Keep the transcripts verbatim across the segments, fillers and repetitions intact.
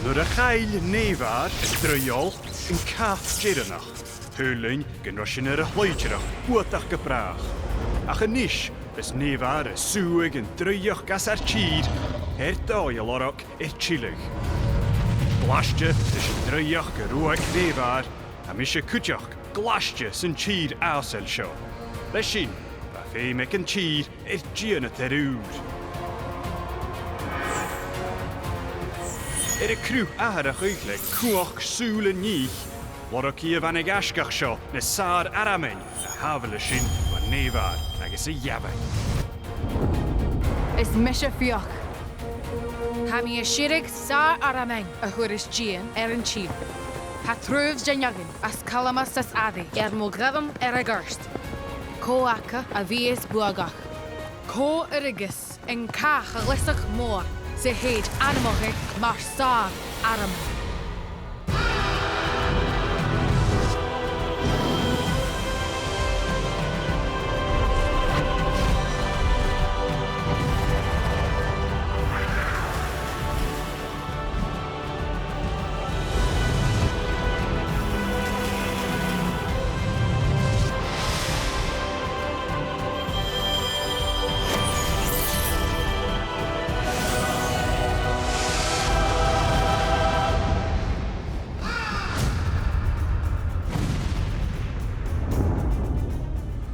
Nuair a chaill Nèamhar an draoidheil an cat deireannach, shaoil sinn gun robh sinn air a shloinntearachd fhuathach gu bràth. Ach a-nis, is Nèamhar a' sùghadh an draoidheachd às ar tìr, air dòigh a lorg air tilleadh. Glaiste leis an draoidheachd a ruaig Nèamhar, tha mise cuideachd glaiste san tìr fhàsail seo. Leis sin, bha feum aig an tìr air dìonadair ùr. Air a cruth atharrachadh le cumhachd sùil an fhith, lorg Iain an Easgair seo na sàr-armainn a shàbhail e sin bho Nèamhar agus a dheamhain. Is mise Fiach. Tha mi a' sireadh sàr-armainn a chuireas dìon air an tìr. Tha triùir de na h-eòin às Calamus is Airidh air mo ghairm air a' ghort. Cò aca a bhios buadhach? Cò a ruigeas an Cath-chleasach Mòr 's a thèid ainmeachadh mar sàr-arm?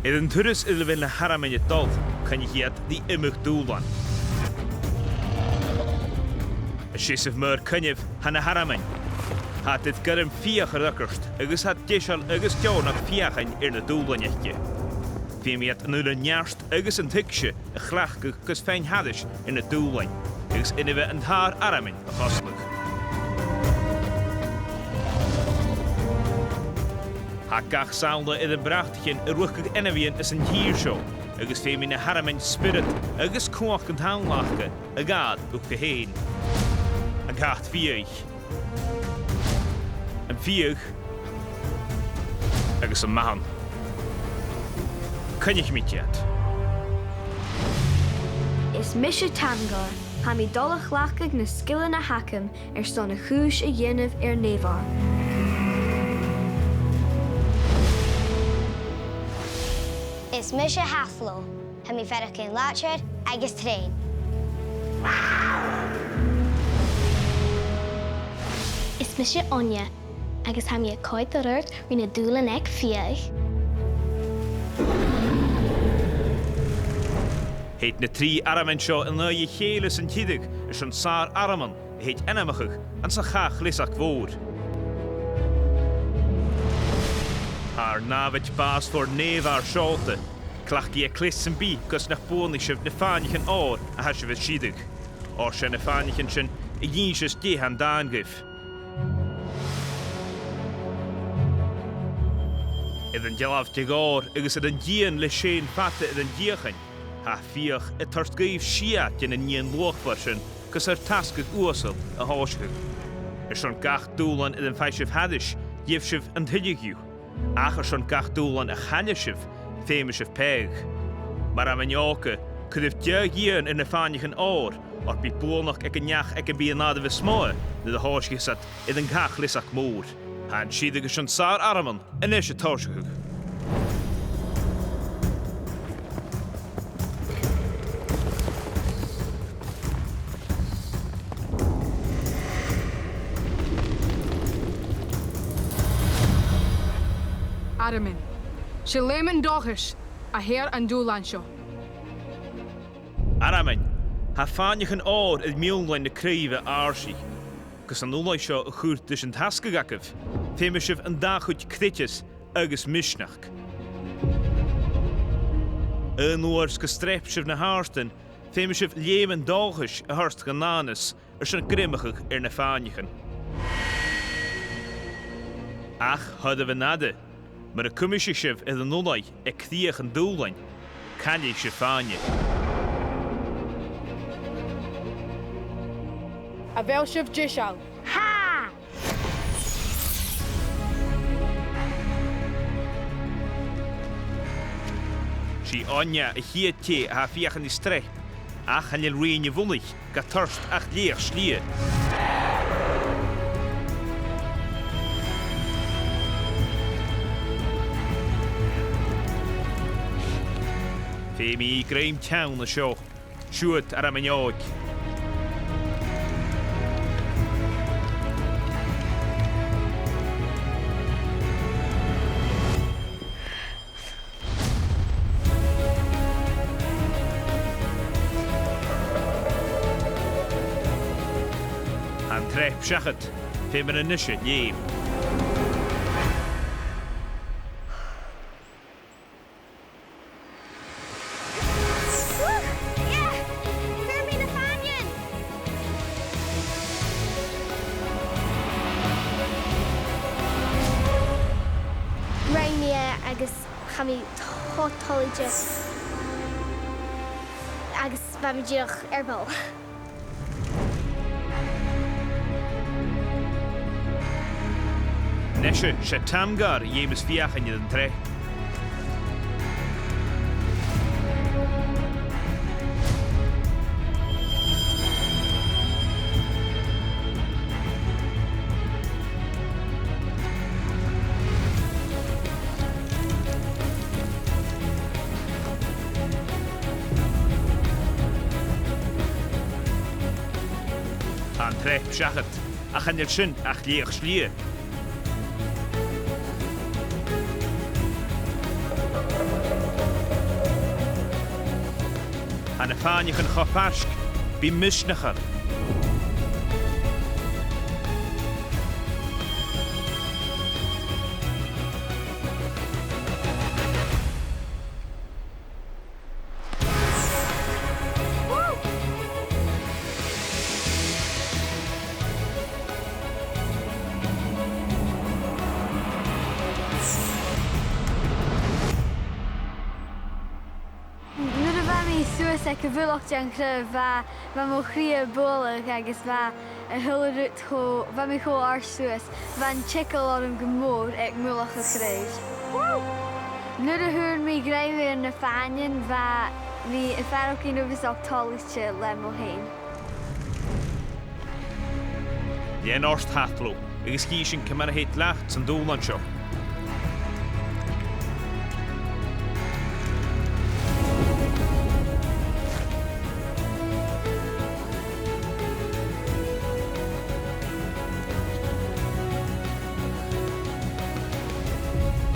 Air an turas air a bheil na h-armainn a' dol, coinnich iad ri iomadh dùbhlan. An seasamh meur coinneimh tha na h-armainn. Tha iad air gairm fiach a fhreagairt, agus tha iad deiseil agus deònach feuchainn air na dùbhlain aice. Feumaidh iad an uile neart agus an tuigse a chleachdadh gus faighinn thairis air na dùbhlain, agus inbhe an t-sàr-armainn a chosnadh. Tha gach samhla air am brataichean a' riochdachadh ainmhidhean às an tìr seo, agus feumaidh na h-armainn spiorad agus cumhachd an t-samhla aca a ghabhail uachdar fhèin. An cat fiadhaich, am fiadh agus am mathan. Coinnichidh mi iad. Is mise Tangaroth. Tha mi a' dol a chleachdadh na sgilean a th' agam airson a' chùis a dhèanamh air Nèamhar. Is mise Hathlo. Tha mi a' faireachdainn làidir agus treun. Is mise Oinne, agus tha mi a' coimhead air adhart ri na dùbhlain aig Fiadh. Thèid na trì armainn seo an aghaidh a chèile san t-sireadh airson sàr-armann a thèid ainmeachadh anns a' Chath-chleasach Mhòr. Tha ar nàmhaid bàs-mhòr Nèamhar seòlta. Cleachdaidh e cleas sam bith gus nach buannaich sibh na fàinneachan òir a tha sibh a' sireadh. Oir 's e na fàinneachan sin a dh'innseas dè tha an dàn dhuibh. Air an dealbh de dh'òr agus air an dìon le seinn fada air an deuchainn, tha Fiach a' toirt dhuibh sia de na nithean luachmhor sin gus ur tasgadh uasal a thòiseachadh. Airson gach dùbhlan air am faigh sibh thairis, gheibh sibh an tuilleadh dhiubh. Ach airson gach dùbhlan a chailleas sibh, feumaidh sibh pàigheadh. Mar fheamainn òga, cuiribh deagh dhìon air na fàinneachan òir, oir bidh buannachd aig an neach aig am bi an àireamh as motha nuair a thòisicheas iad air an Cath-chleasach Mòr. Tha an sireadh airson sàr-armann a-nis a' tòiseachadh. Armainn. 'S e leum an dòchais a th' air an dùbhlan seo. Armainn, tha fàinneachan òir air miann leinn na craoibhe àrsaidh. Gus an ulaidh seo a chur ris an tasgadh agaibh, feumaidh sibh an dà chuid creideas agus misneachd. Aon uair 's gun streap sibh na h-àrdan, feumaidh sibh leum an dòchais a thoirt dhan fhànas airson greimeachadh air na fàinneachan. Ach thoir dhuibh an aire, mura cuimseach sibh air an ulaidh aig crìoch an dùbhlain, caillidh sibh fàinne. A bheil sibh deiseil? Tha! 'S e Oinne a' chiad tè a tha a' feuchainn ri streap, ach chan eil rinn a bhunaich ga toirt ach leth-slighe. Feumaidh i grèim teann an seo. Siuthad, armainn òg. An treap seachad, feumaidh sinn a-nis leum. Woo! Yeah! Fuair mi na fàinnean! Rinn mi e agus tha mi cho toilichte. Agus bha mi dìreach air ball. Nise, 's e Tamgar a dh'fheumas feuchainn ris an treap. An treap seachad, ach chan eil sin ach leth-shlighe. Tha na fàinneachan cho faisg, bidh misneachd ann. Nuair a bha mi suas aig a' mhullach den chraobh, bha, bha mo chridhe a' bualadh agus bha a h-uile rud cho, bha mi cho àrd suas, bha an t-eagal orm gu mòr aig mullach a' chraobh. Nuair a fhuair mi grèim air na fàinnean, bha mi a' faireachdainn uabhasach toilichte leam fhèin. Lean ort, Hathlo, agus chì sinn ciamar a thèid leat san dùbhlan seo.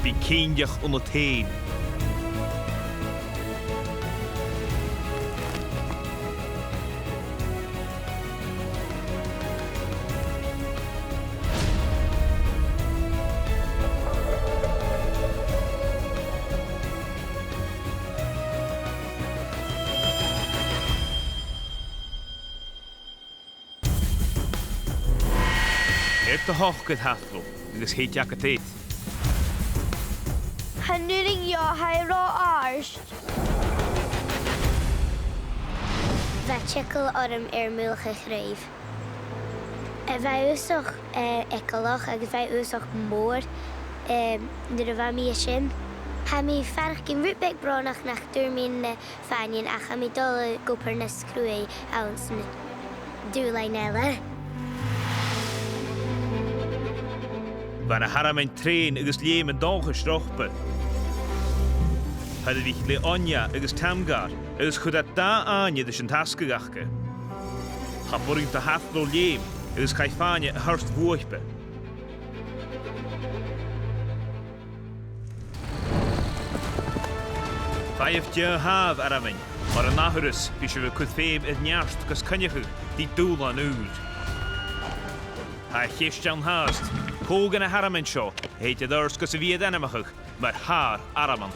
Bi cinnteach annad fhèin. Air do shocair, Hathlo, agus thèid agad air. Chan urrainn dhomh, tha e ro àrd. Bha eagal orm air mullach a' chraobh. Eh, bha e uabhasach, eh, eagalach agus bha e uabhasach mòr, eh, nuair a bha mi an sin. Tha mi a' faireachdainn rud beag brònach nach d' fhuair mi na fàinnean, ach tha mi a' dol a dh'obair nas cruaidhe anns na dùbhlain eile. Bha na h-armainn Trèan agus Leum an dòchas ropta. Thàinig iad le Oinle agus Tamgar, agus chuir iad dà àithne ris an tasgadh aca. Cha b' urrainn do Hathlo leum, agus chaidh fàinne a thoirt bhuaipe. Faigh deagh thàmh, armainn, oir an ath thuras bidh sibh a' cur feum air neart gus coinneachadh ri dùbhlan ùr. Tha a' cheist ann fhathast, cò de na h-armainn seo a thèid air adhart gus a bhith air ainmeachadh mar shàr-armann?